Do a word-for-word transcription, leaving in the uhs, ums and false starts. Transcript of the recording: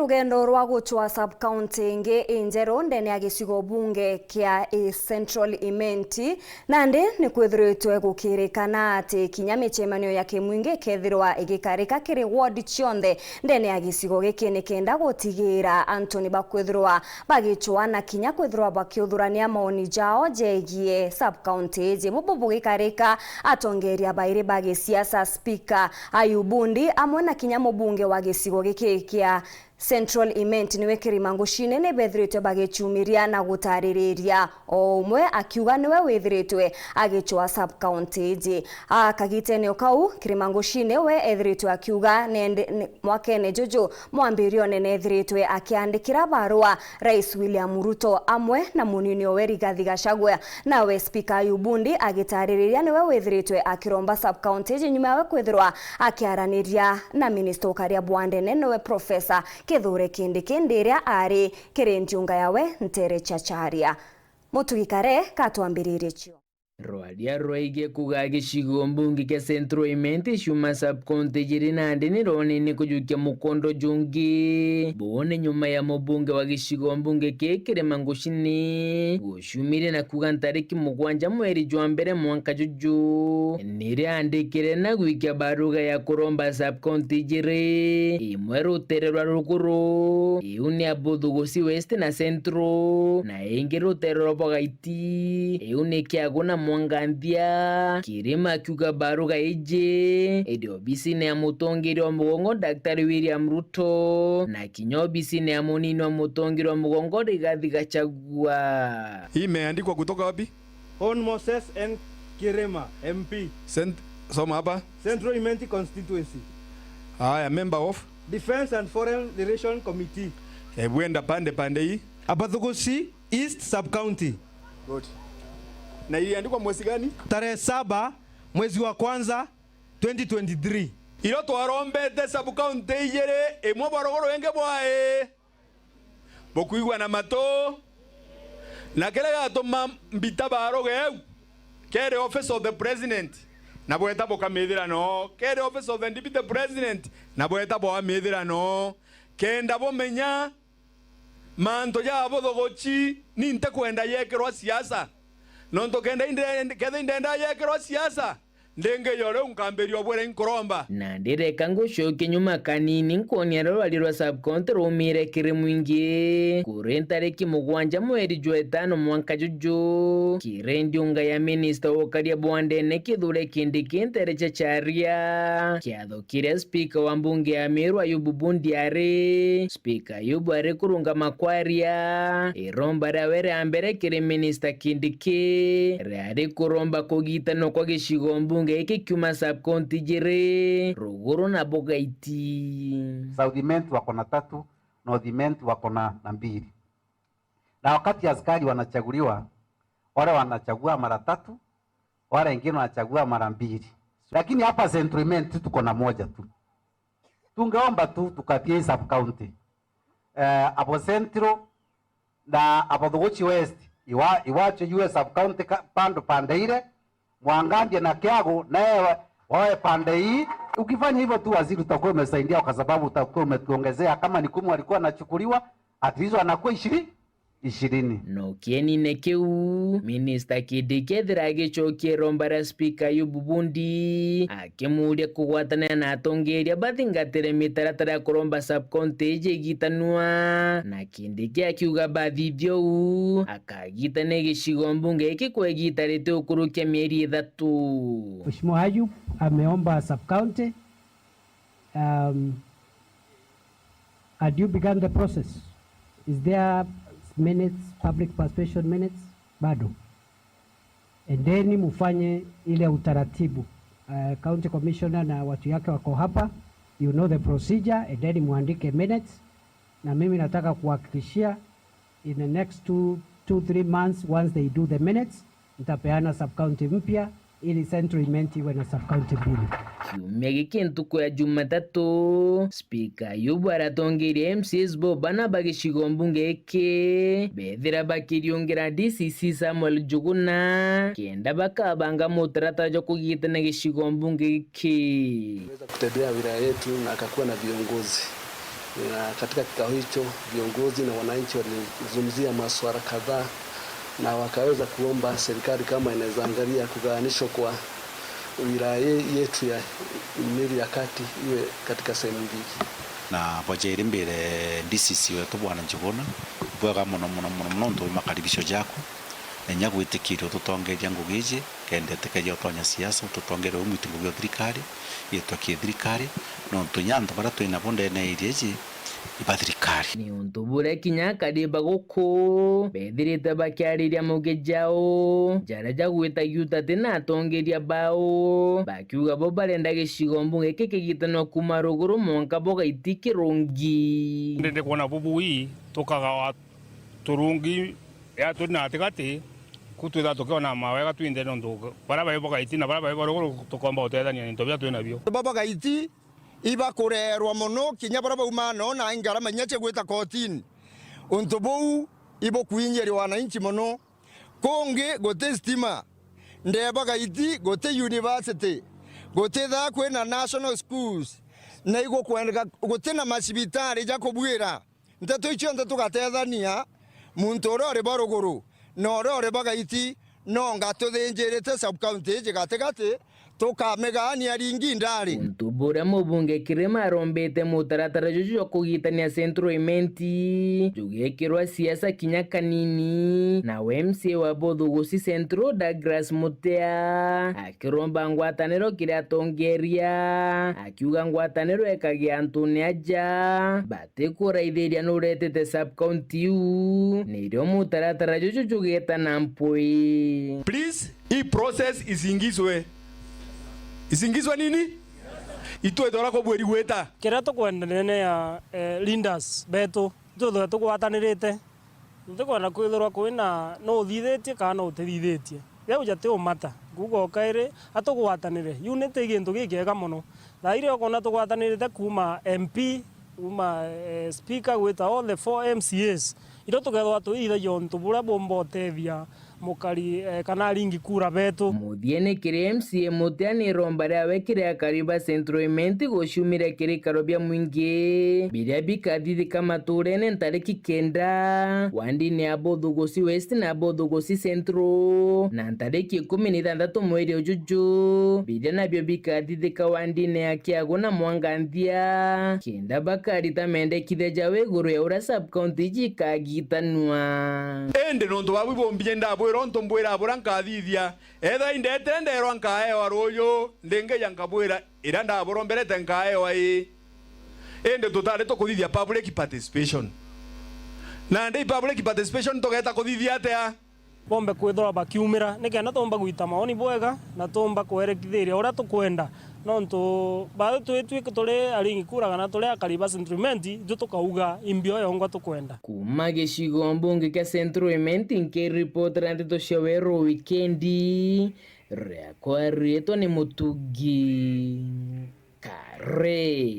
Rugendo rwa gucwa sub-county ingi injeru ndene ya gicigo bunge kia Central Imenti, nandi ni kwithiritwe gukirikana ati kinya micemanio ya kimwingi ikethirwa igikarika kiri ward cionthe ndene ya gicigo giki, nikenda gutigira antu ni bakwithirwa bagicwa na kinya kwithirwa bakiuthurania maoni jao jegie sub-county iji. Bubu bugikarika, atongeria bairi ba gisiasa, Speaker Ayubu Ndi amwe na kinya mubunge wa gicigo giki kia Central Imenti niwe Kirima Ngucine ni bethiritwe bagicumiria na gutaririria, o umwe akiuga niwe withiritwe agicwa sub-county iji. A, kagitene o kau, Kirima Ngucine we ethiritwe akiuga nende, ne, mwakene juju mwambirione nethiritwe akiandikira barua Rais William Ruto amwe na munini owe Rigathi Gachagua, nawe Speaker Ayubu Ndi agitaririria niwe withiritwe akiromba sub-county iji nyuma yawe kwithirwa akiaraniria na minista ukaria bwa ndene niwe Professor Kithure Kindiki ndiria ari kiri ndiunga yawe ntere cia Charia. Mutugi Kare katwambiririe cio. Rwaria rwaige kuga gicigo mbunge kia Central Imenti ciuma sub-county ijiri nandi ni rwonene kujukia mukondo jungi. Buu ni nyuma ya mubunge wa gicigo mbunge kii Kirima Ngucine gucumiria na kuga ntariki mugwanja mweri jwa mbere mwanka juju niria andikire na gwikia baruga ya kuromba sub-county ijiri, imwe rutere rwa ruguru, iu ni ya Buthuguci West na Central, na ingi rutere rwa Bwagaiti, iu ni Kiagu na Mwanganthia. Kirima akiuga baruga iji iri obisine ya mutongeria wa mugongo Daktari William Ruto, na kinya obisine ya munini wa mutongeria wa mugongo Rigathi Gachagua. Hii imeandikwa kutoka wapi? Hon Moses N Kirima, M P. Cent-, soma hapa. Central Imenti Constituency. Haya, member of? Defense and Foreign Relation Committee. Hebu enda pande, pande hii. Abathuguci East Sub-County. Good. Na iliandikwa mwezi gani? Tarehe saba mwezi wa kwanza twenty twenty-three. Iro twarombete sub-county ijiri, imwe bwa ruguru ingi bwa ii. Bukwigua na matu? Na kiria gigatuma mbita baruga iu, keri office of the president, na bweta bukamithira noo, keri office of the deputy president, na bweta bwamithira noo, kenda bumenya mantu ja buthuguci ni ntikwenda yekirwa siasa, nontu kenda inde-, kethira indenda yekirwa siasa, ndingi yo riu nkambiria bwire inkuromba. Na ndireka ngucokie nyuma kanini, nkonia riria rwari rwa sub-county rumire kiri mwingi kuri ntariki mugwanja mweri jwa itano mwanka juju, kiri ndiunga ya minista wa ukaria bwa ndene Kithure Kindiki ntere cia Charia, kiatho kiria spika wa mbunge ya Meru Ayubu Bundi ari. Spika Ayubu ari kurungama kwaria, iromba riawe ria mbere kiri minista Kindiki riari kuromba kugitanwa kwa gicigo mbunge giki kiuma sub-county ijiri, Ruguru na Bugaiti. South Imenti wako na tatu, North Imenti wako na, na mbili. Na wakati askari wanachaguliwa, wale wanachagua mara tatu, wale wengine wanachagua mara mbili. Lakini hapa Central Imenti tuko na moja tu. Tungeomba tu tukatie hii sub-county. Eh, abo Central na abo Thuguchi West, iwa-, iwache iwe sub-county ka-, pando pande ile, Mwangandia na Kiagu, naye wa-, wawe pande hii. Ukifanya hivyo tu, waziri, utakuwa umesaidia, kwa sababu utakuwa umetuongezea. Kama ni kumi walikuwa wanachukuliwa, at least wanakuwa ishirini, ishirini. Na kienine kiu, minista Kindiki ethira agicokia iromba ria spika Ayubu Bundi, akimuuria kugwatanira na atongeria bathingatire mitaratara ya kuromba sub-county iji igitanua, na Kindiki akiuga bathithia uu, akagitania gicigo mbunge giki kwa igita riti ukurukia mieri ithatu. Mheshimiwa Ayub ameomba sub-county. Um, had you begun the process? Is there minutes, public participation minutes? Bado. Endeni mufanye ile utaratibu. Uh, county commissioner na watu yake wako hapa. You know the procedure. Endeni muandike minutes. Na mimi nataka kuhakikishia in the next two, two, three months, once they do the minutes, nitapeana sub-county mpya ili Central Imenti iwe na sub-county mbili. Kiumia giki ntuku ya Jumatatu, spika Ayubu aratongeria M C As bo bana ba gicigo mbunge giki bethira bakiriungira D C C Samuel Njuguna kenda bakabanga mutaratara jwa kugitana gicigo mbunge giki. Kutembea wilaya yetu na akakuwa na viongozi. Na katika kikao hicho, viongozi na wananchi walizungumzia masuala kadhaa na wakaweza kuomba serikali kama inaweza angalia kugawanishwa kwa wilaya ye-, yetu ya Meru ya Kati iwe katika sehemu mbili. Na bwa jairi mbire D C C wetu Bwana Njuguna, bwega mono, mono, mono, mono, nontu bwa makaribisho jaku, na inya gwitikiria ututongeria ngugi iji, kenda itikeja utonya siasa, ututongerie umwiti ngugi o thirikari, itwa ki thirikari, nontu inya antu baria twinabo ndene ya iria iji, iba thirikari. Ni untu buria kinya akari ba guku bethirite bakiariria mauge jao, jaria jagwita giutati na atongeria bao, bakiuga bo barenda gicigo mbunge giki kigitanwa kuuma ruguru mwanka bo Gaiti kirungi. Ndende kwona bubui tukagawa turungi ya turi na gatigati, ku twitha tukiona mawega twinthe nontu baria bai bo Gaiti na baria bai ba ruguru tukomba gutethania na into biria twi nabio. Baba Gaiti ibakurerwa mono, kinya baria baumaa noo na ngarama inya cia gwita kotini. Untu buu ibukwinyiria wananchi mono. Kungi guti stima, ndeba Gaiti guti university, guti thaa kwina national schools, na igukwendeka guti na macibitari ja kubwira. Nteto icio cionthe tugatethania, muntu uria uri ba ruguru na uria uri ba Gaiti, nonga tuthinjirite sub county iji gatigati, tukamigaania ringi ndari. Untu buria mubunge Kirima arombete mutaratara juju jwa kugitania Central Imenti jugekirwa siasa kinya kanini, nawe M C A wa Bothugusi Central Douglas Mutea akiromba ngwataniro kiri atongeria, akiuga ngwataniro ikagia antune aja batikuraithiria nuretete sub county iu, nirio mutaratara juju jugeta na mpwi. Please, hii process isingizwe. Isingizwe nini? Itwite uria kubwiri gwita. Kiria tukwenda nene ya, eh, leaders betu, itwithwe tugwatanirite. Tutikwenda kwithirwa kwina no uthithitie kana no utithithitie. Jau jati umata. Kuuga o kairi, atugwatanire. Unity i gintu gikiega mono. Thaa iria ukwona tugwatanirite kuuma M P, kuuma, eh, speaker gwita all the four M C As, irio tukethirwa twithithagia untu buria bumba utethia mukari, eh, kana aringi kura betu. Muthiene kiri M C A Mutea ni iromba riawe kiri akari ba Central Imenti guciumira kiri ikaro bia mwingi biria bikathithika maturene ntariki kenda, wandine ya Bothugusi West na Bothugusi Central, na ntariki ikumi na ithanthatu mweri ujuju, biria nabio bikathithika wandine ya Kiagu na Mwanganthia, kenda bakarita mendekithia jao iguru ya uria sub county iji ikagitanua. Indi nontu babu ibombie ndabwira untu mbwira buria nkathithia, ethira indetire ndeerwa nkaewa ruuju, ndingija nkabwira iria ndaburomberete nkaewa ii. Indi tutari tukuthithia public participation. Nandi public participation tugeta kuthithia atia? Bombe kwithirwa bakiumira, nikenda tumba gwita maoni bwega na tumba kwerekithiria uria tukwenda, nontu baatwi twi turi aringi kura kana turi akari ba Central Imenti, itwi tukauga imbio yongwa tukwenda. Kuuma gicigo mbunge kia Central Imenti, nkiripotera ndeto cia Weru Wikendi, riakwa riitwa ni Mutugi Kare.